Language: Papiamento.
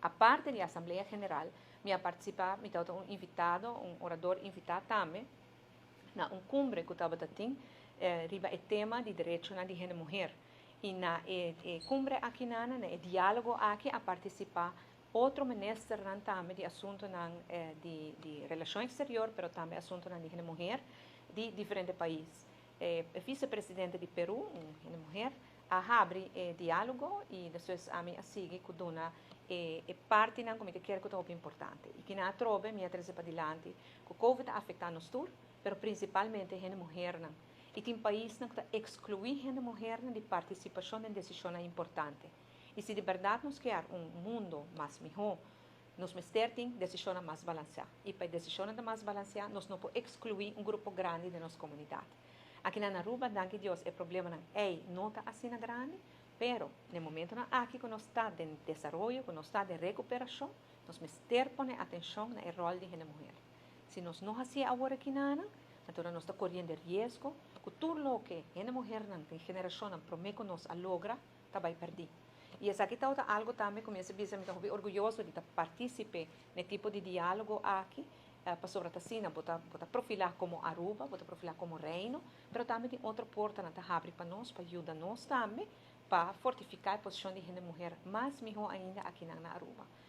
Aparte di Asamblea General, mi a partisipá, mi tabata un invitado, un orador invitá tambe, na un kumbre ku tabatin riba e tema di derecho di hende muhé. I na e kumbre aki na e diálogo aki a partisipá otro minister tambe di asuntu di relashon eksterior, pero tambe asuntu di hende muhé di diferente pais. Visepresidente di Peru, un hende muhé, a habri e diálogo i despues ami a sigui ku duna e partinan ku mi ke ku ta importante. I ku na trobe mi a trese padilanti ku COVID a afektá nos tur, pero prinsipalmente hende muhénan. I tin paisnan ku ta ekskluí hende muhé di partisipashon den desishon importante. I si di berdat nos ke un mundu mas mihó, nos mester tin desishon mas balansá. I pa desishon mas balansá, nos no por ekskluí un grupo grandi di nos komunidat. Aki na Aruba, danki Dios, e problemanan no ta asina grandi, pero na momento aki ku nos ta den desaroyo, ku nos ta den rekuperashon, nos mester pone atenshon na ròl di hende muhé. Si nos no hasi awor aki nada, anto nos ta koriendo riesgo ku tur loke hende muhénan den generashon promé ku nos a logra, ta bai pèrdí. I esaki ta algu tambe ku mi a bisa, mi ta orguyoso di partisipá na e tipo di diálogo aki, pasobra ta asina, bo ta profilá komo Aruba, bo ta profilá komo Reino, pero tambe tin otro porta ta habri pa nos, pa yuda nos tambe, pa fortifiká e posishon di hende muhé mas mihó ainda aki na Aruba.